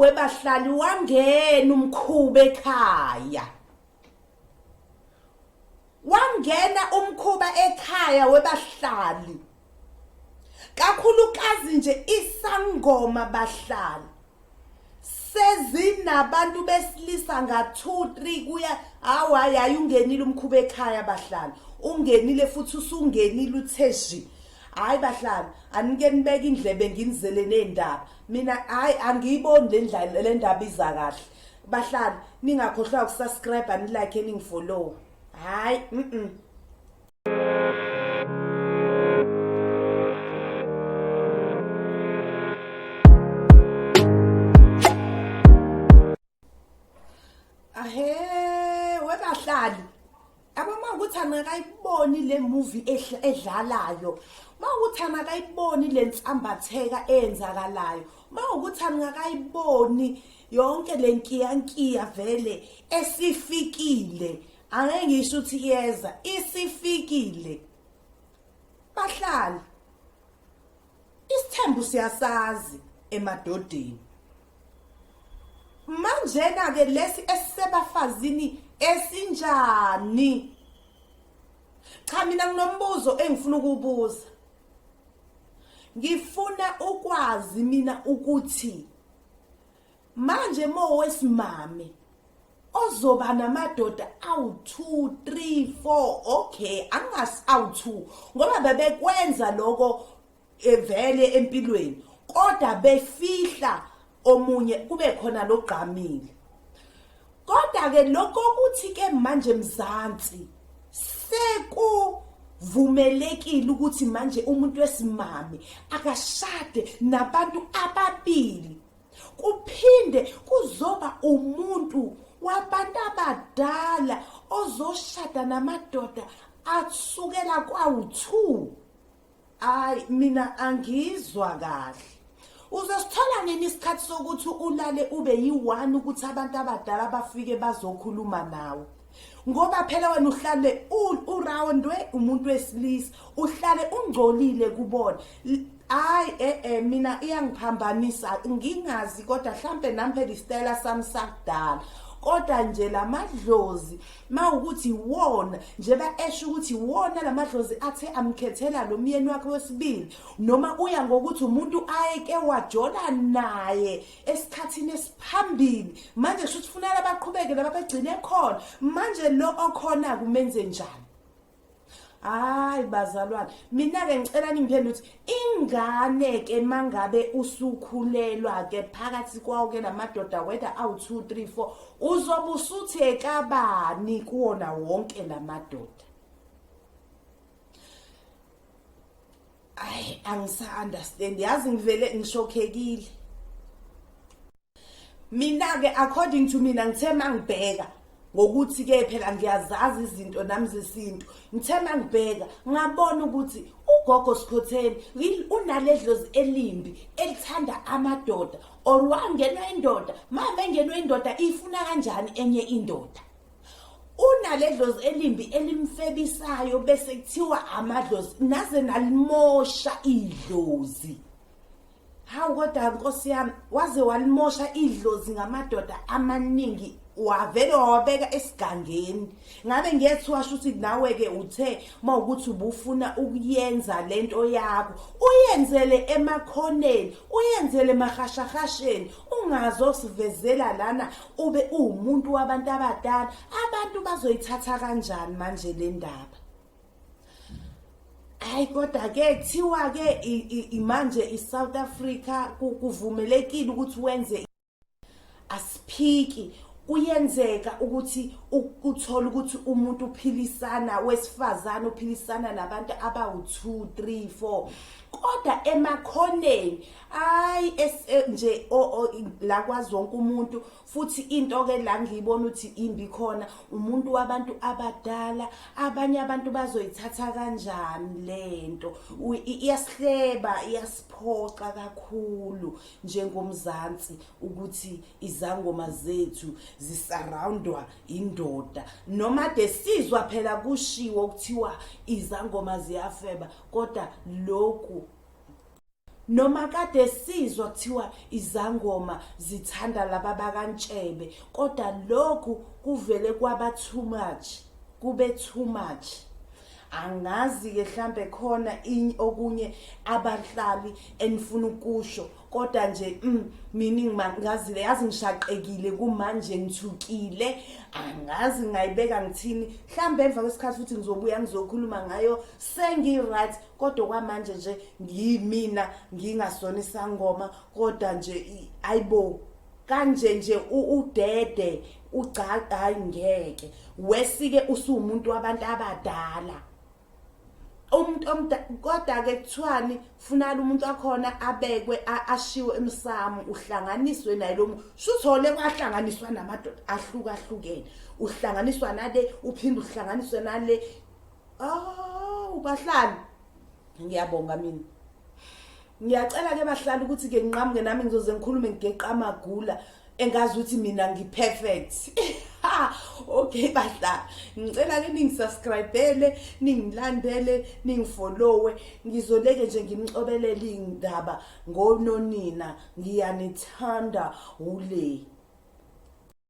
Hawu webahlali wangena umkhuba ekhaya. Wangena umkhuba ekhaya webahlali. Kakhulukazi nje isangoma bahlali. Sezinabantu besilisa nga 2 3 kuya hawu hayi hayi ungenile umkhuba ekhaya bahlali. Ungenile futhi usungenile uthe zhi. Hayi bahlali anike nibeke indlebe nginizele nezindaba. Mina hayi angiyiboni le ndlela le ndaba iza kahle. Bahlali ningakhohlwa ukusubscribe nilike ningifollow. Hayi Ahe webahlali yabo uma ukuthi angakayiboni le movie edlalayo uma ukuthi angakayiboni le nsambatheka eyenzakalayo uma ukuthi angakayiboni yonke le nkiyankiya vele esifikile angeke ngisho ukuthi iyeza isifikile bahlali isithembu siyasazi emadodeni manjena ke lesi esisebafazini esinjani cha mina nginombuzo engifuna ukubuza ngifuna ukwazi mina ukuthi manje mowesimame ozoba namadoda awu-2 3 4 okay angasi awu-2 ngoba bebekwenza lokho evele empilweni kodwa befihla omunye kube khona logqamile kodwa ke lokho ukuthi ke manje mzansi sekuvumelekile ukuthi manje umuntu wesimame akashade nabantu ababili kuphinde kuzoba umuntu wabantu abadala ozoshada namadoda asukela kwawu-2 Ay mina angizwa kahle. Uzosithola nini isikhathi sokuthi ulale ube yi-one ukuthi abantu abadala bafike bazokhuluma nawe? Ngoba phela wena uhlale urawundwe umuntu wesilisa, uhlale ungcolile kubona. Ay eh eh mina iyangiphambanisa ngingazi kodwa hlampe nami phela isitayela sami sakudala. Kodwa nje lamadlozi mawukuthi iwona njeba esho ukuthi iwona lamadlozi athe amkhethela lo myeni wakhe wesibili noma uya ngokuthi umuntu ayeke wajola naye esikhathini esiphambili manje shuthi funela baqhubeke laba begcine khona manje lo okhona kumenze njani Hayi bazalwane, mina ke ngicela ningiphendule ukuthi ingane ke mangabe usukhulelwa ke phakathi kwawo ke lamadoda whether awu 2 3 4 uzobe usuthi ekabani kuwona wonke lamadoda. Ay angisa understand yazi ngivele ngishokhekile. Mina ke according to mina ngithe mangibheka ngokuthi ke phela ngiyazazi izinto nami zesintu ngithe mangibheka ngabona ukuthi ugogo Sikhotheni unaledlozi elimbi elithanda amadoda or wangenwa indoda mama engenwe indoda ifuna kanjani enye indoda unaledlozi elimbi elimfebisayo bese kuthiwa amadlozi naze nalimosha idlozi Hawu kodwa nkosi yami waze walimosha idlozi ngamadoda amaningi wavele wawabeka esigangeni ngabe ngiyethiwa shuthi nawe ke uthe mawukuthi ubufuna ukuyenza lento yakho uyenzele emakhoneni uyenzele emahashahasheni ungazosivezela lana ube uwumuntu wabantu abadala abantu bazoyithatha kanjani manje le ndaba Hayi kodwa ke kuthiwa ke manje iSouth Africa kuvumelekile ukuthi wenze asiphiki kuyenzeka ukuthi uthole ukuthi umuntu uphilisana wesifazane uphilisana nabantu abawu-2 3 4 kodwa emakhoneni hayi eh, nje la kwazi wonke umuntu futhi into ke la ngiyibona ukuthi imbi khona umuntu wabantu abadala abanye abantu bazoyithatha kanjani lento iyasihleba iyasiphoxa kakhulu njengomzansi ukuthi izangoma zethu zisurroundwa indoda noma de sizwa phela kushiwo kuthiwa izangoma ziyafeba kodwa lokhu Noma kade sizwa kuthiwa izangoma zithanda laba bakaNtshebe, kodwa lokhu kuvele kwaba too much, kube too much. Angazi-ke hlampe khona okunye abahlali enifuna ukusho, kodwa nje mina ngimangazile, yazi ngishaqekile kumanje, ngithukile, angazi ngayibeka ngithini. Mhlambe emva kwesikhathi futhi ngizobuya ngizokhuluma ngayo sengi-right, kodwa kwamanje nje ngiyimina ngingasona isangoma, kodwa nje ayibo kanje nje udede ugca, hayi ngeke wesike usuwumuntu wabantu abadala, umuntu omdala. Kodwa ke kuthiwani, funala umuntu wakhona abekwe, ashiwe emsamo, uhlanganiswe naye lo muntu. Shuthole kwahlanganiswa namadoda ahlukahlukene, uhlanganiswa nale, uphinde uhlanganiswe nale. Oh bahlali, ngiyabonga mina. Ngiyacela ke bahlali ukuthi ke nginqamuke nami, ngizoze ngikhulume ngigeqa amagula engazi ukuthi mina ngi-perfect. Okay bahlali, ngicela ke ningisubscribele, ningilandele, ningifollowe. Ngizoleke nje ngimcobelele iy'ndaba ngononina. Ngiyanithanda ule.